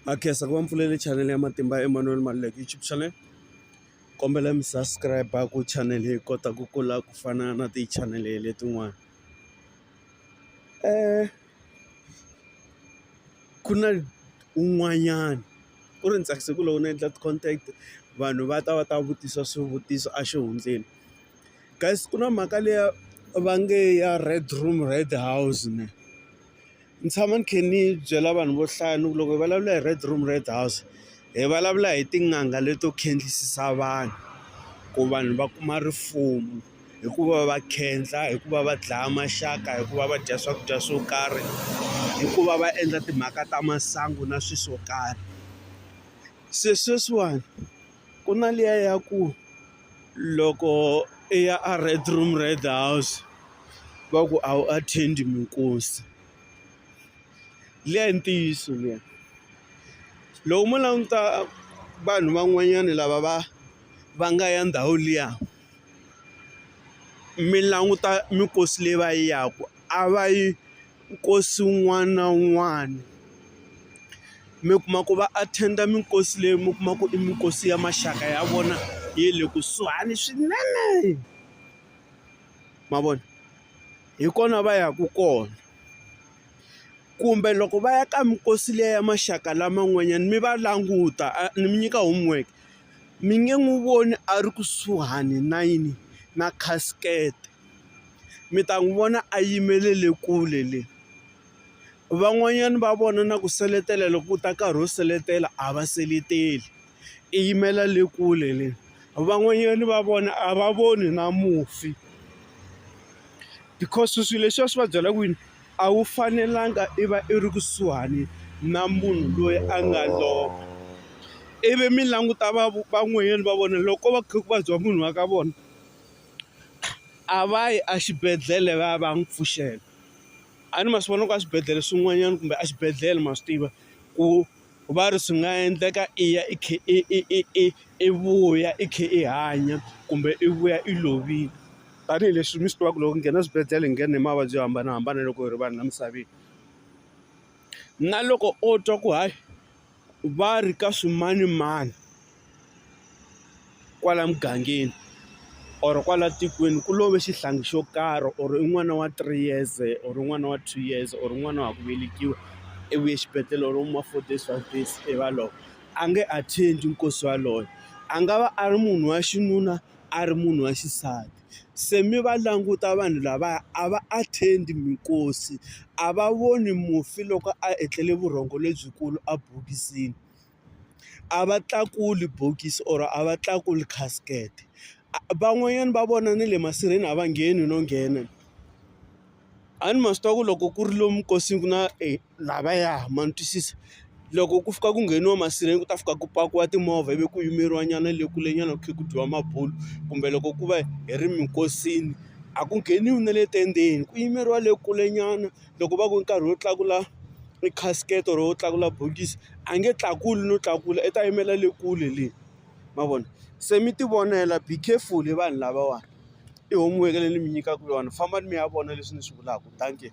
Ha khensa ku va mi pfulele chanel ya Matimba Emmanuel Maluleke YouTube channel kombela mi subscribe ku channel yi kota ku kula ku fana na ti-channel letin'wana ku na un'wanyana ku ri ni tsakise ku loko ni endla ti-contact vanhu va ta va ta vutisa swivutiso a xihundleni guys ku na mhaka liya va nge ya red room red house ne. Ni tshama ni kha ni byela vanhu vo hlaya ni ku loko hi vulavula hi red room red house hi vulavula hi tin'anga leto khendlisisa vanhu ku vanhu va kuma rifumo hikuva va khendla hikuva va dlaya maxaka hikuva va dya swakudya swo karhi hikuva va endla timhaka ta masangu na swilo swo karhi se sweswiwani ku na liya ya ku loko i ya a red room red house. Va ku a wu attend-i minkosi liya i ntiyiso liya loko mo languta vanhu van'wanyana lava va va nga ya ndhawu liya mi languta minkosi leyi va yi yaka a va yi nkosi wun'wana na wun'wana mi kuma ku va attend-a minkosi leyi mi kuma ku i minkosi ya maxaka ya vona ya le kusuhani swinene. Ma vona hi kona va yaka kona kumbe loko va ya ka minkosi liya ya maxaka laman'wanyana mi va languta ni mi nyika homework mi nge n'wi voni a ri kusuhani na yini na casket mi ta n'wi vona a yimele le kule le van'wanyana va vona na ku seletela loko ku ta nkarhi wo seletela a va seleteli. I yimela le kule le van'wanyana va vona a va voni na mufi because swilo leswiya swi va byela ku yini a wu fanelanga i va i ri kusuhani na munhu loyi a nga lova ivi mi languta va van'wanyana va vona loko va kha ku vabya munhu wa ka vona a va yi exibedhlele va ya va n'wi pfuxela a ni ma swi vona ku a swibedhlele swin'wanyana kumbe exibedhlele ma swi tiva ku Va ri swi nga endleka i ya i kha i i i i i vuya i kha i hanya kumbe i vuya i lovile tanihileswi mi swi tivaka loko hi nghena swibedhlele hi nghena hi mavabyi yo hambanahambana loko hi ri vanhu la misaveni na loko o twa ku hayi va ri ka swimanimani. Kwala mugangeni or kwala tikweni ku love xihlangi xo karhi or i n'wana wa 3 years or n'wana wa 2 years or n'wana wa ha ku velekiwa i vuye xibedhlele or ma 4 days 5 days i va lova a nge attend nkosi waloye a nga va a ri munhu wa xinuna a ri munhu wa xisati se mi va languta vanhu lavaya a va attend minkosi a va voni mufi loko a etlele vurhongo lebyikulu a bokisini. A va tlakuli bokisi or a va tlakuli casket van'wanyana va vona na le masirheni a va ngheni no nghena a ni ma swi tiva ku loko ku ri lomu nkosini ku na lavaya ma ni twisisa loko ku fika ku ngheniwa masirheni ku ta fika ku pakiwa timovha ivi ku yimeriwa nyana le kule nyana ku kha ku dyiwa mabulo kumbe loko ku va hi ri minkosini a ku ngheniwi na le tendeni ku yimeriwa le kule nyana loko va ku i nkarhi wo tlakula i casket or wo tlakula bokisi a nge tlakuli no tlakula i ta yimela le kule le ma vona se mi ti vonela be careful hi vanhu lavawani i homework leyi ni mi nyikaka yona fambani mi ya vona leswi ni swi vulaka dankie.